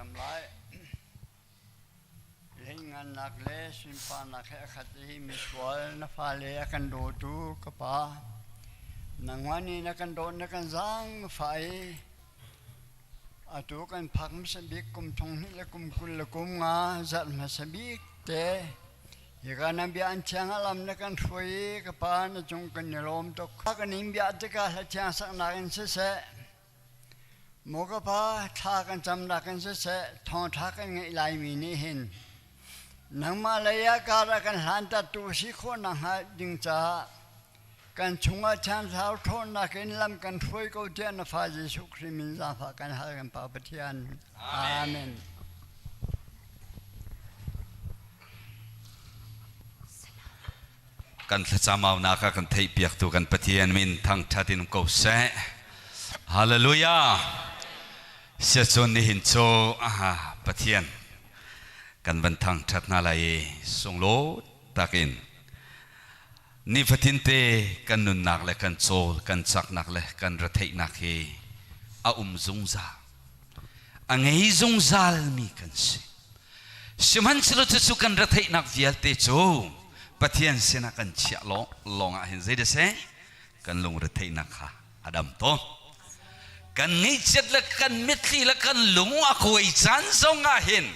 cam lai. Leingannak le sunparnak he a khat i misual na fale a kan dawtu ka Pa, nangmah nih na kan dawt na kan zaangfah i atu kan phak hmasa bik kum thong hnih le kum 20 le kum nga zarh hmasa bik te hika na bia an thiang ah lam na kan hruai i ka Pa na cung kan i lawm tuk. Kan in bia tikah hla thiang saknak in siseh, Maw ka pa, thla kan camnak in siseh, thawngṭha kan ngeih laimi nih hin nangmah lei ah kar a kan hlantertu si khawh nakhnga ding caah kan chungah Thiang Thlarau ṭhawnnak in lam kan hruai ko tiah na fa Jesuh Khrih min zaangfah kan hal kan Pa Pathian. Amen. Kan thlacamaunak ah kan theihpiaktu kan Pathian min thangṭhat in um ko seh. Hallelujah. Siacun nihin cu aha Pathian kan van thangṭhat hna lai i sunglawi takin nifatin te kan nunnak le kan cawl kan caknak le kan retheihnak hi a um zungzal a ngei zungzal mi kan si. Sihmanhsehlaw cucu kan retheihnak vialte cu Pathian sinah kan chiah lawng ah hin zei dah seh kan lungretheihnak kha a dam tawn. Kan ngaihchiat le kan mitthli le kan lung a kuai caan zong ah hin